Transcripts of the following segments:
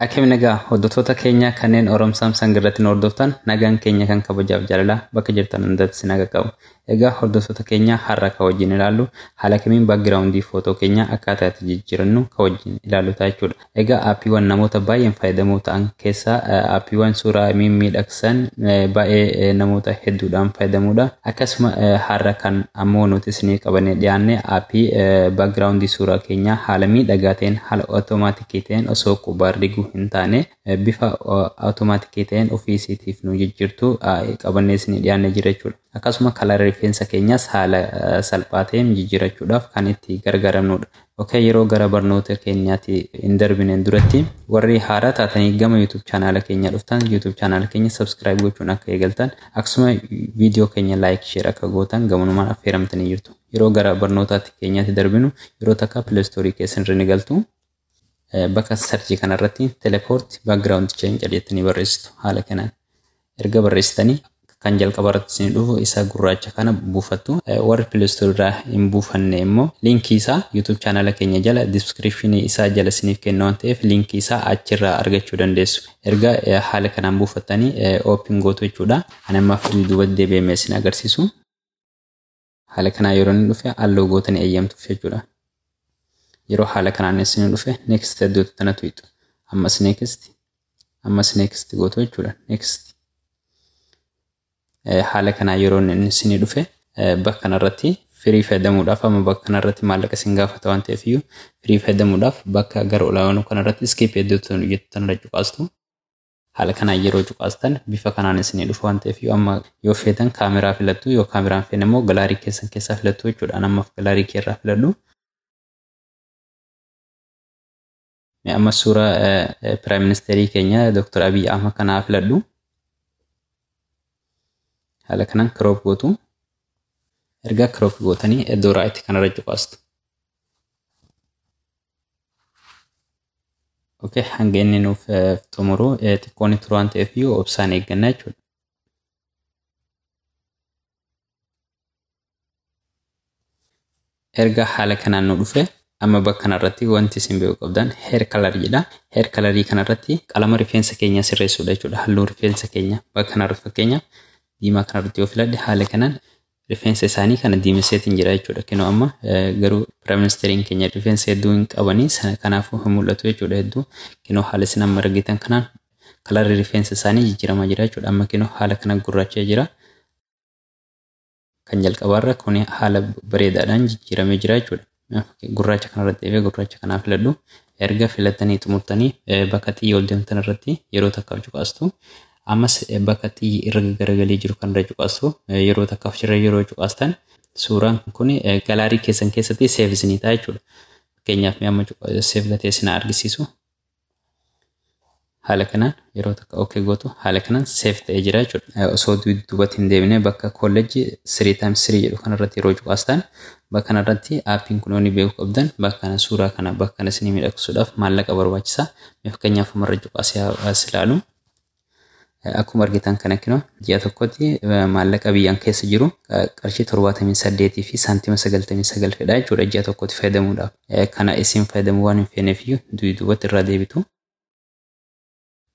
Akkam nagaa hordoftoota keenya kanneen Oromoo Samsung irratti nu hordoftan, nagaan keenya kan kabajaaf jaalalaa bakka jirtan hundatti isin haa qabu. Egaa hordoftoota keenya, har'a kan wajjin ilaallu haala kamiin background footoo keenya akkaataa itti jijjiirannu kan wajjin ilaallu ta'a jechuudha. Egaa aappiiwwan namoota baay'een fayyadamoo ta'an keessaa aappiiwwan suuraa mimmiidhagsan baay'ee namoota hedduudhaan fayyadamuudha. Akkasuma har'a kan ammoo nuti isinii qabannee dhiyaanne aappii background suuraa keenyaa haala miidhagaa ta'een, haala otomaatikii ta'een, osoo qubaan riguu hin taane bifa otomaatikii ta'een ofii isiitiif nu jijjiirtu qabannee isinii dhiyaannee jira jechuudha. Akkasuma color rifeensa keenyas haala salphaa ta'een jijjiirachuudhaaf kan itti gargaaramnudha. Okay, yeroo gara barnoota keenyaatti hin darbineen duratti, warri haaraa taatanii gama YouTube chaanaala keenya dhuftan, YouTube chaanaala keenya subscribe gochuun akka eegaltan, akkasuma viidiyoo keenya like, share akka gootan gamanumaan affeeramtanii jirtu. Yeroo gara barnootaatti keenyaatti darbinu, yeroo takka Play Store keessan irra ni galtu. Bakka search kanarratti "teleport background change" jettanii barreessitu haala kanaan. Erga barreessitanii, kan jalqaba irratti isin dhufu isa gurraacha kana buufattu. Warri Play Store irraa hin buufanne immoo liinkii isaa YouTube chaanala keenya jala, description isaa jala isiniif kenna waan ta'eef, liinkii isaa achirraa argachuu dandeessu. Erga haala kanaan buufattanii open gootu jechuudha. Ani ammaaf duubatti deebi'ee isin agarsiisu. Haala kanaan yeroo inni dhufe allow gootanii eeyyamtuuf jechuudha. Yeroo haala kanaan isin dhufe, next iddoo tanatu hiixu. Ammas next, ammas next gootu jechuudha. Next. Haala kanaan yeroo inni isinii dhufe, bakka kanarratti free fayyadamuudhaaf, amma bakka kanarratti maallaqa isin gaafata waan ta'eef iyyuu, free fayyadamuudhaaf bakka gara olaanoo kanarratti skip iddoo jettu tanarra cuqaastu. Haala kanaan yeroo cuqaastan bifa kanaan isinii dhufu waan ta'eef iyyuu, amma yoo feetan kaameraa filattu, yoo kaameraan feene immoo gallery keessan keessaa filattu jechuudha. Ammaaf gallery keerraa filadhu. Amma suuraa prime ministerii keenya Dr. Abiy Ahmad kanaa filadhu. Haala kanaan crop gootu. Erga crop gootanii iddoo right kanarra cuqaastu. Okay, hanga inni nuuf xumuru xiqqoon turu waan ta'eef iyyuu obsaan eegganna jechuudha. Erga haala kanaan nu dhufe, amma bakka kanarratti wanti isin beekuu qabdan hair color jedha. Hair colorii kanarratti qalama rifeensa keenyaa sirreessuudha jechuudha. Halluu rifeensa keenya bakka kanarratti, fakkeenyaaf diimaa kanarratti yoo filadhe, haala kanaan rifeensa isaanii kana diimesseetiin jira jechuudha. Kinoo amma garuu prime ministeriin keenya rifeensa hedduu hin qabanii, kanaafuu hin mul'atu jechuudha hedduu. Kinoo haala isin amma argitan kanaan colorri rifeensa isaanii jijjiiramaa jira jechuudha. Amma kinoo haala kana gurraacha'ee jira. Kan jalqabaarra kun haala bareedaadhaan jijjiiramee jira jechuudha. Gurraacha kanarratti deebi'ee gurraacha kanaa filadhu. Erga filattanii xumurtanii, bakka xiyya ol deemtan irratti yeroo takkaaf cuqaastu. Ammas bakka xiyyi irra garagalee jiru kanarra cuqaastu. Yeroo takkaaf irra yeroo cuqaastan, suuraan kun gallery keessan keessatti save isinii ta'a jechuudha. Fakkeenyaaf mee amma save gatee isin argisiisu. Haala kanaan yeroo takka okay gootu, haala kanaan save ta'ee jira jechuudha. Osoo duubatti hin deebine, bakka collage 3x3 jedhu kanarratti yeroo cuqaastan, bakka kanarratti aappiin kun wanni beekuu qabdan, bakka kana suuraa kana bakka kana isinii miidhagsuudhaaf maallaqa barbaachisa. Mee fakkeenyaaf umarra cuqaasee as ilaalu. Akkuma argitan kana kinoo ji'a tokkotti maallaqa biyyaan keessa jiru qarshii 78 fi saantima 99 fedha jechuudha ji'a tokkotti fayyadamuudhaaf. Kana isin fayyadamuu waan hin feeneef iyyuu duubatti irraa deebitu.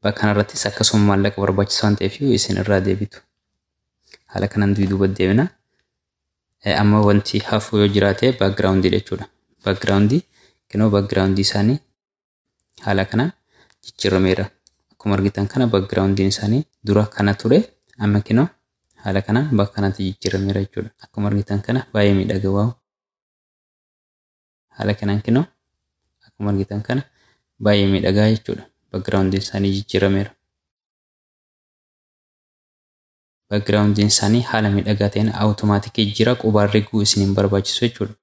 Bakka kanarrattis akkasuma maallaqa barbaachisaa waan ta'eef isin irraa deebitu. Haala kanaan duubatti deebina. Amma wanti hafu yoo jiraate background jechuudha. Background kinoo background isaanii haala kanaan jijjiirameera. Akkuma argitan kana backgroundiin isaanii dura kana ture, amma kinoo haala kanaan bakka kanatti jijjiirameera jechuudha. Akkuma argitan kana baay'ee miidhaga, wow. Haala kanaan kinoo akkuma argitan kana baay'ee miidhagaa jechuudha. Backgroundiin isaanii jijjiirameera. Backgroundiin isaanii haala miidhagaa ta'een awutomaatikii jira, qubaan riguu isin hin barbaachisu jechuudha.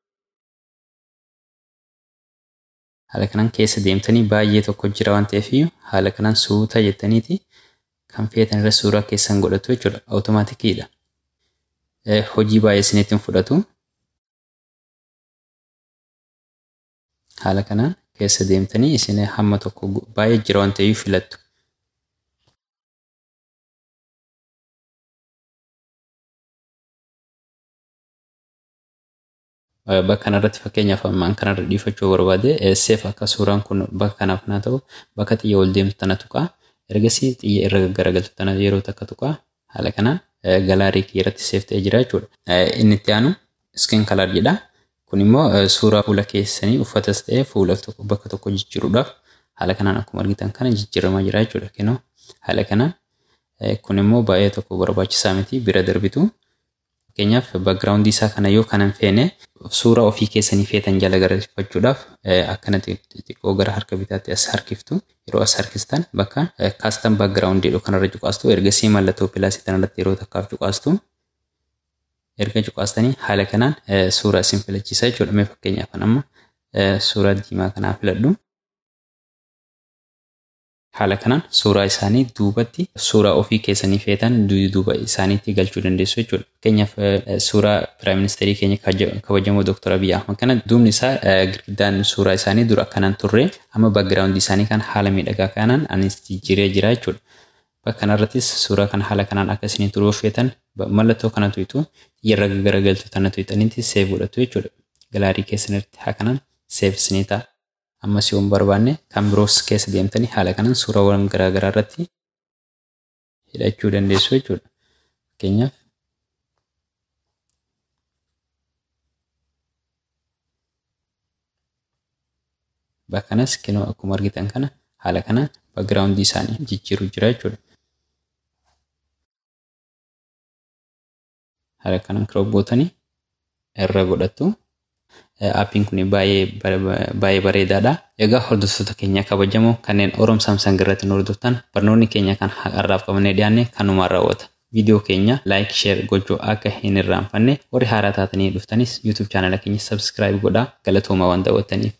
Haala kanaan keessa deemtanii baay'ee tokko jira waan ta'eef, haala kanaan suuta jettaniiti kan feetan irra suuraa keessan godhatu jechuudha. Awutomaatikiidha. Hojii baay'ee isinitti hin fudhatu. Haala kanaan keessa deemtanii isin hamma tokko baay'ee jira waan ta'eef filattu. Bakka kanarratti fakkeenyaaf ammaan kanarra dhiifachuu barbaade, save akka suuraan kun bakka kanaaf naa ta'u bakka xiyya ol deemtu tana tuqaa. Ergasii xiyya irra garagaltu tana yeroo takka tuqaa, haala kanaan gallery kiyya irratti save ta'ee jira jechuudha. Inni itti aanu skin color jedha. Kun immoo suuraa fuula keessanii uffatas ta'ee fuula tokko bakka tokko jijjiiruudhaaf haala kanaan akkuma argitan kana jijjiiramaa jira jechuudha. Kinoo haala kanaan kun immoo baay'ee tokko barbaachisaa miti, bira darbitu. Fakkeenyaaf background isaa kana yoo kanan feene, suuraa ofii keessanii feetan jala garagalfachuudhaaf akkanatti xiqqoo gara harka bitaatti as harkiftu. Yeroo as harkistan bakka custom background jedhu kanarra cuqaastu. Ergasii mallattoo plus kanarratti yeroo takkaaf cuqaastu. Erga cuqaastanii haala kanaan suuraa isin filachiisa jechuudha. Mee fakkeenyaaf amma suuraa diimaa kanaa filadhu. Haala kanaan suuraa isaanii duubatti suuraa ofii keessanii feetan duuba isaaniitti galchuu dandeessu jechuudha. Fakkeenyaaf suuraa prime ministerii keenya kabajamoo Dr. Abiy Ahmad kana duubni isaa girgiddaan suuraa isaanii dura akkanaan turre, amma background isaanii kan haala miidhagaa kanaan anis jijjiiree jira jechuudha. Bakka kanarrattis suuraa kana haala kanaan akka isinii turuu feetan mallattoo kana tuqxu, xiyya garagaltu tana tuqxanitti save godhatu jechuudha. Gallery keessanitti haa kanaan save isinii ta'a. Ammas yoo hin barbaanne kan biroos keessa deemtanii haala kanaan suuraawwan garaagaraa irratti hidhachuu dandeessu jechuudha. Fakkeenyaaf bakka kanas kinoo akkuma argitan kana haala kanaan background isaanii jijjiiruu jira jechuudha. Haala kanaan crop gootanii irra godhattu. Aappiin kun baay'ee baay'ee bareedaadha. Egaa hordoftoota keenya kabajamoo kanneen Oroom Samsung irratti nu hordoftan, barnoonni keenya kan har'aaf qabannee dhiyaanne kanumaan raawwata. Viidiyoo keenya like, share gochuu akka hin irraanfanne, warri haaraa taatanii dhuftanis YouTube chaanala keenya subscribe godhaa. Galatooma waan daawwattaniif.